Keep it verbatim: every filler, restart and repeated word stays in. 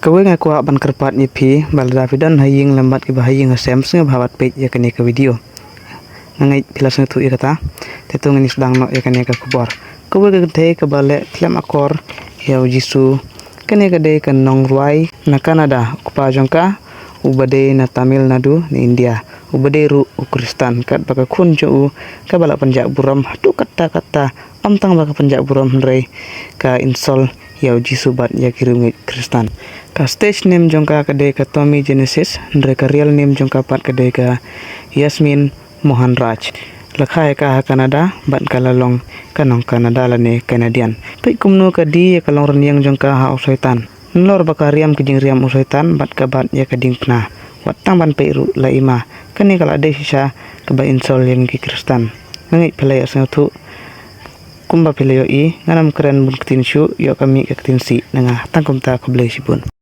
Kawei nga kwah ban kyrpad ïa phi, ba lada phi don ha ïing lem bad kiba ha ïing ha sem, sngewbha bad peit ïa kane ka video. Nga ngeit phi la sngewthuh ïa kata. Te to ngin sdang noh ïa kane ka khubor. Kawei ka kynthei kaba leh khlem akor ïa u Jisu. Kane ka dei ka nongrwai na Canada, u kpa jong ka uba dei na Tamil Nadu na India, uba dei ruh u Khristan, katba ka khun jong u kaba la pynjah burom haduh katta katta. Ym tang ba ka pynjah burom hynrei ka insult ïa u Jisu bad ïa ki riewngeit Khristan. Ka stage name jong ka ka dei ka Tommy Genesis, hynrei ka real name jong ka pat ka dei ka Yasmin Mohan Raj. La kha ïa ka ha Canada bad ka la long ka nong Canada lane Canadian. Peit kumno ka die ïa ka longrynïeng jong ka ha u Soitan. Nalor ba ka riam ka jingriam u Soitan bad ka bat ïa ka diengphna. Wat tang ban peit ruh la i ma. Kane ka la dei shisha kaba insult ïa ngi ki Khristan. Nga ngeit phi la ïohsngew thuh. Kumba phi la ïohi, ngan ym kren bun ktien shuh, ïoh ka mih ka ktien sih na nga. Tang kumta, khublei shibun.